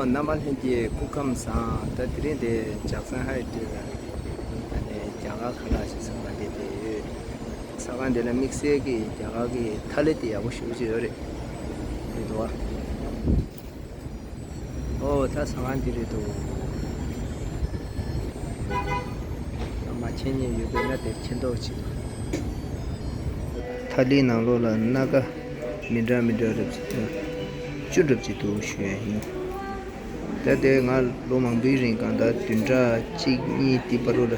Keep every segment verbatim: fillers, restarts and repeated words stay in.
རྣམ་པ་ལྷན་རྒྱས་སྐུ་ཁམས་བཟང་། ད་དེ་རིང་དེ་ཇག་སན་ཧའི་ཊེལ་ལ་ཨ་ནི་རྒྱ་གར་ཁ་ལག་ཅིག་ཟ་ག་འདི་དེ་ཡོད། ཟ་ཁང་འདི་ལ་དམིགས་བསལ་གྱི་རྒྱ་གར་གྱི་ཐ་ལི་དེ་ཡག་པོ་ཞེ་པོ་ཅིག་ཡོད་རེད། དེ་འདུག་བ། ཨོ་ད་ཟ་ཁང་འདི་རེད་འདུག། མ་མཁྱེན་མཁན་ཡོད་པས་ན་དེ་མཁྱེན་རྟོགས་བྱེད། ཐ་ལིའི་ནང་ལོགས་ལ་སྣ་ཁ་མི་འདྲ་མི་འདྲ་རབ་ཅིག་དང་བཅུ་འདྲ་ཅིག་འདུག་ཞུ་ཡ་ཡིན། ད་དེ་ང་ལོ་མང་པོའི་རིང་གང་ལྟར་བདུན་ཕྲག་གཅིག་གཉིས་འདི་བར་དུ་ལ་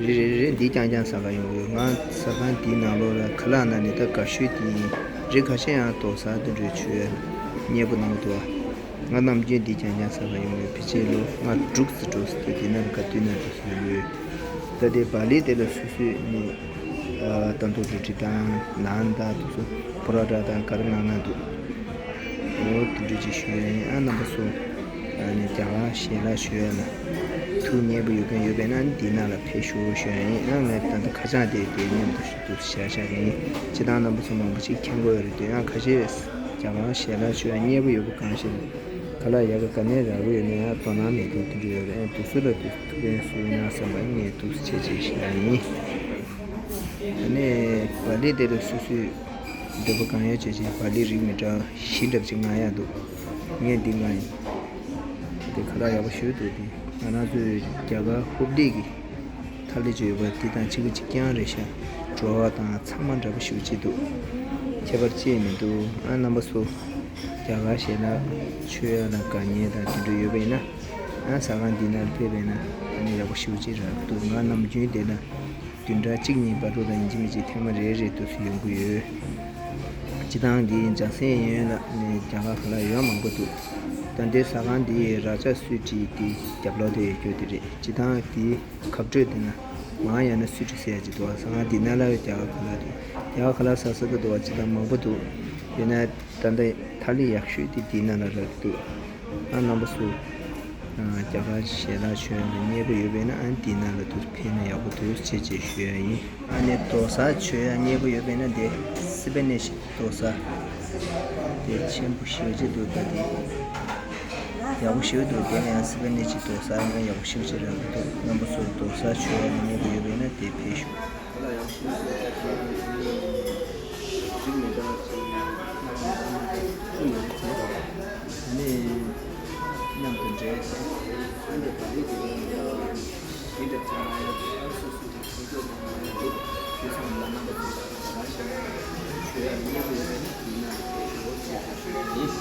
རེ་རེ་རེ་འདི་རྐྱང་རྐྱང་ཟ་ག་ཡོང་གི་ཡོད། ང་ཟ་ཁང་འདིའི་ནང་ལོགས་ལ་ཁ་ལག་ནང་ནས་ད་དགའ་ཤོས་དེ་ཡིན། རེ་ཁ་ཤས་ཡང་རྡོག་ཟ་དེ་འདྲ་མཆོད་ཡ་མཉེས་པོ་གནང་འདུག་བ། ང་ནམ་རྒྱུན་འདི་རྐྱང་རྐྱང་ཟ་ག་ཡོང་གི་ཡོད། ཕལ་ཆེར་ལོ་ལྔ་དྲུག་ཙམ་འགྲོ་སྲིད་དེ་དེ་ནང་ལ་ག་དུས་ན་འགྲོ་སྲིད་ཡོང་གི་ཡོད། ད་དེ་བག་ལེབ་དེ་ལ་སོ་སོས་ནི་ཨ་ཏན་ཏུ་རུ་ཊི་དང་ནཱན་དང་དེ་ཚོ་པ་རོ་ཊ་དང་ག་རེ་གནང་གནང་འདུག། འོ་དེ་འདྲ་ཅིག་ཞུ་ཡ་ཡིན། ཨ་རྣམ་པ་ཚོ་ཨ་ནི་རྒྱ་གར་ཞལ་ལག་མཆོད་ཡ་ལ་ཐུགས་མཉེས་པོ་ཡོད་མཁན་ཡོད་པས་ན་འདི་ནང་ལ་ཕེབས་ཤོག་ཞུ་ཡ་ཡིན། ཨ་ངས་ད་ལྟ་ཁ་བྱང་དེ་དེ་མཉམ་དུ་ཞུ་དུ་བཞག་བཞག་ཡིན། སྤྱིར་བཏང་རྣམ་པ་ཚོ་མང་པོ་ཅིག་མཁྱེན་གྱི་ཡོད་རེད་དེ། ཡང་ཁ་ཤས་རྒྱ་གར་ཞལ་ལག་མཆོད་ཡ་མཉེས་པོ་ཡོད་པ་གང་ཞིག་ལ་ཁ་ལག་ཡག་ག་ག་ནས་རག་གི་ཡོད་ན་ཡང་དོ་སྣང་མེད་མཁན་དེ་འདྲ་ཡོད་རེད། ཨ་དུས་ཚོད་ལ་དུས་ཐུགས་ཕན་གསོས་ན་བསམ་པ་ངས་ཐུགས་རྗེ་ཆེ་ཞུ་ཡ་ཡིན། ཨ་ནི་བག་ལེབ་དེ་ལ་སོ་སོའི་འདོད་པ་གང་ཡོད་བྱས་བྱས་བག་ལེབ་རིགས་མི་འདྲ་བཞི་འདྲ་ཅིག་མངགས་ཡ་འདུག། ངས་འདི་མངགས་ཡིན། དེ་ཁ་ལག་ཡག་པོ་ཞེ་པོ་འདུག། དེ་ང་རང་ཚོའི་རྒྱ་གར་ཧུབ་ལི་གི་ཐ་ལི་ཅིག་ཡོད་པ་དེ་དང་གཅིག་པ་གཅིག་རྐྱང་རེད་ཤག། བྲོ་བ་དང་ཚང་མ་འདྲ་པོ་ཞེ་པོ་ཅིག་འདུག། ཁྱད་པར་ཅི་ཡང་མི་འདུག། ཨ་རྣམ་པ་ཚོ་རྒྱ་གར་ཞལ་ལག་མཆོད་ཡ་ལ་དགའ་མཁན་དང་དེ་འདྲ་ཡོད་པ་ཡིན་ན། ཨ་ཟ་ཁང་འདི་ནང་ཕེབས་པ་ཡིན་ན་ཨ་ནི་ཡག་པོ་ཞེ་པོ་ཅིག་རག་གི་འདུག། ང་ནམ་རྒྱུན་དེ་ལ་བདུན་ཕྲག་གཅིག་གཉིས་བར་དུ་ལ་ཡིན་གཅིག་མིན་གཅིག་ཐེངས་མ་རེ་རེ་དུས་སུ་ཡོང་གི་ཡོད། སྤྱིར་བཏང་འདི་ཇག་སན་ཡན་ཡོན་ལ་ནི་རྒྱ་གར་ཁ་ལག་ཡོད་མང་པོ་འདུག། ད་ལྟའི་ཟ་ཁང་འདི་ར་ཅ་སུའི་ཊི་དེ་རྒྱབ་ལོགས་དེ་ཡོད་རྒྱུ་དེ་རེད། སྤྱིར་བཏང་དེའི་ཁ་སྤྲོད་དེ་ན་མང་ཡང་ན་སུའི་ཊི་ཟེར་ཡ་ཅིག་འདུག། ཟ་ཁང་འདི་ནང་ལ་རྒྱ་གར་ཁ་ལག་དེ་རྒྱ་གར་ཁ་ལག་ཟ་ས་ད་འདུག་བ། སྤྱིར་བཏང་མང་པོ་འདུག། ཡིན་ན་ད་ལྟ་ཐ་ལི་ཡག་ཤོས་དེ་འདི་ནང་ལ་རག་གི་འདུག། ཨ་རྣམ་པ་ཚོ། ཨ་རྒྱ་གར་ཞལ་ལག་མཆོད་ཡ་ལ་མཉེས་པོ་ཡོད་པས་ན་ཨ་འདི་ནང་ལ་དུ་ཕེབས་ན་ཡག་པོ་འདུག་ཅེས་ཅེས་ཞུ་ཡ་ཡིན། ཨ་ནི་རྡོག་ཟ་མཆོད་ཡ་མཉེས་པོ་ཡོད་པས་ན་དེ་སི་པེ་ནེ་ཤི་རྡོག་ཟ་དེ་ཆེན་པོ་ཞེ་ཅིག་འདུག། ད་དེ་ཡག་པོ་ཞེ་འདུག། དེ་ཡང་སི་པེ་ནེ་ཤི་རྡོག་ཟ་ཡང་ཡག་པོ་ཞེ་ཅིག་རག་གི་འདུག། རྣམ་པ་ཚོ་རྡོག་ཟ་མཆོད་ཡ་ལ་མཉེས་པོ་ཡོད་པས་ན་དེ་ཕེབས་ཤོག། ཨ་ནི་མཉམ་དུ་འབྲེལ་ཏེ་ཨ་ནི་བ་རི་དེ་ཡིན་ཡང་ཡིན་འདྲ་ཚང་མ་ཡང་ཨ་སོ་སོ་གི་ཁོང་ཚོ་ཚང་མ་ཡང་འདུག། དེ་ཚང་མ་ལ་རྣམ་པ་ཚོ་ལ་ད་ག་ཞིག་ཞུ་ཡ་མཉེས་པོ་ཡོད་པས་ན་དེ་ན་ཞུ་ཡ་ཡིན།